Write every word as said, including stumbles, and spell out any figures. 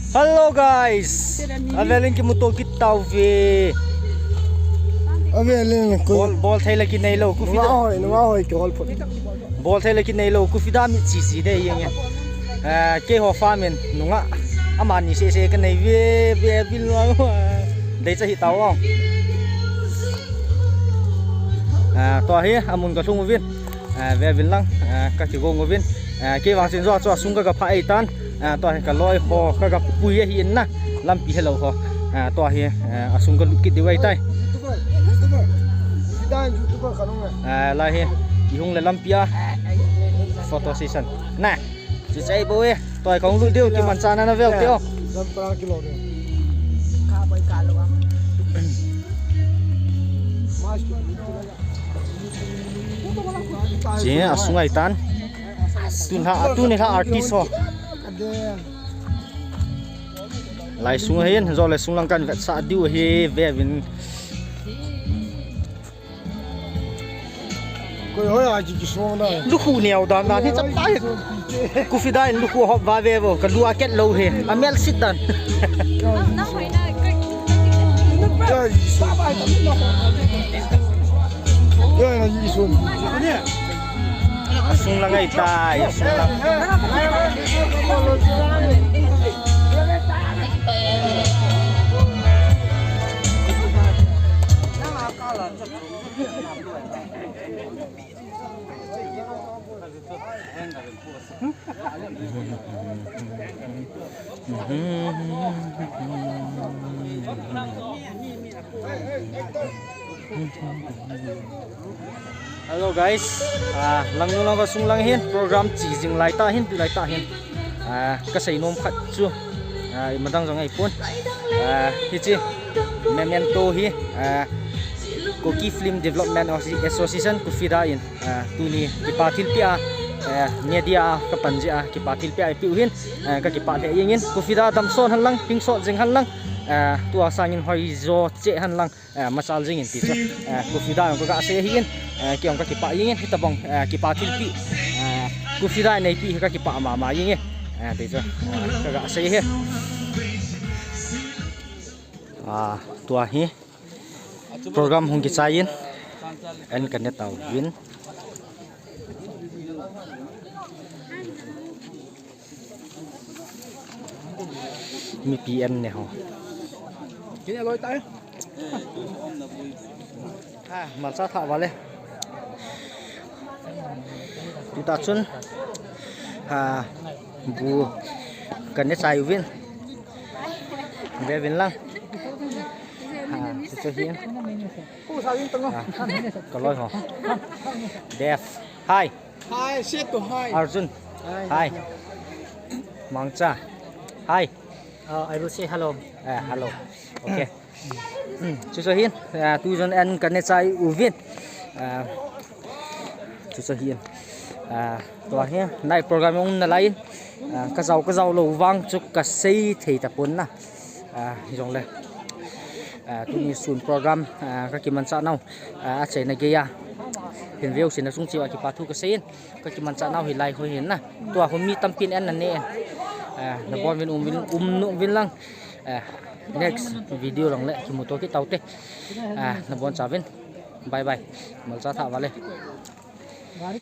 Hello guys. Avelin kimuto kit tauve. Avelin koi. Bol, bol thei le kinei lou. Kufi da. Nunga hoi, nunga hoi kihol phot. Bol thei le kinei lou. Kufi da mi chi chi de yeng e. Eh, keiho farm in nunga. Amani se se kanei ve, ve vil lo. Dei cha hi tau. Ah, tua hi amun kalhung uvin. Ah, ve vin lang, ah, kakigong uvin. Ah, kei vang chin jo chu asung ka, kaphah eitan. Ah, tua hi kaloi ho ka, kapui ahi in na. Lampi helou ho. Ah, tua hi, ah, asung kalut kit diu ahitai. YouTuber, YouTuber. Sida YouTuber kanung e. Ah, lai hi. Ihung le lampi a. Photo session. Na. Chuche bou e. Tua hi kahung lut diu, kimanchahna navel teo. Jam para kilo de. Che, asung ahitan. Tun ha, tuni ha artist ho. Lai sung hin, jo le sung lang kan vetsah diu hi ve vin. Koi hoi a ji ji sung na. Lukhu neo dan dan hi chapa hi. Kufi da in lukhu hop va ve vo, ka lu a ket lou hi. A mel sit dan. Asung lang ahitai, asung lang. Hello guys, ah, langnu lang kasung lang hin program chi jing lai ta hin, tu lai ta hin. Ah, kasei nom khat chu, ah, imadang jong ahipon. Ah, hiche memento hi, ah, Kuki Film Development Association, Kufida in, ah, tuni kipa thilpeh a, ah, media a kapan jeh a kipa thilpeh a eipeh u hin, ah, kakipah lheh jeng in, Kufida damsot hen lang, hingsot jing hen lang, ah, tua sangin hoijo cheh hen lang, ah, machal jing in ti chu, ah, Kufida jong kaga sei ahi in, ah, kei jong kakipah jeng in, hitobang, ah, kipa thilpeh, ah, Kufida in eipeh hi kakipah mama jeng e, ah, ti chu, ah, kaga sei ahi. Ah, tua hi. Program hung kichai in, an kaneh tauvin. Mipi an neh ho. Kini aloi tai. Ah, malcha thah vale. Tuta chun, ah, bu kaneh chai uvin. Ve vin lang. Ah, chuche hin. Ah, kaloi ho. Dev. Hi. Hi, say to hi. Arjun. Hi. Hi. Mangcha. Hi. Uh, I will say hello. Eh, hello. Okay. Hmm, chuche hin, ah, tujon an kaneh chai uvin. Ah, chuche hin. Ah, tua hi, night program jong um nalai in. Ah, kajao, kajao lou vang chu kasei thei tapon na. Ah, hijongle. Ah, tuni sun program, ah, kakimanchah nau. Ah, achaina geiya. Hin veu sina sung cheh uva kipa thu kasei in. Kakimanchah nau hilai hoi hin na. Tua hung mi tampin an naneh in. Ah, nabon uvin um uvin, um nom uvin lang. Ah, next video lang le kimuto kit taute. Ah, nabon chauvin. Bye bye. Malcha thah vale.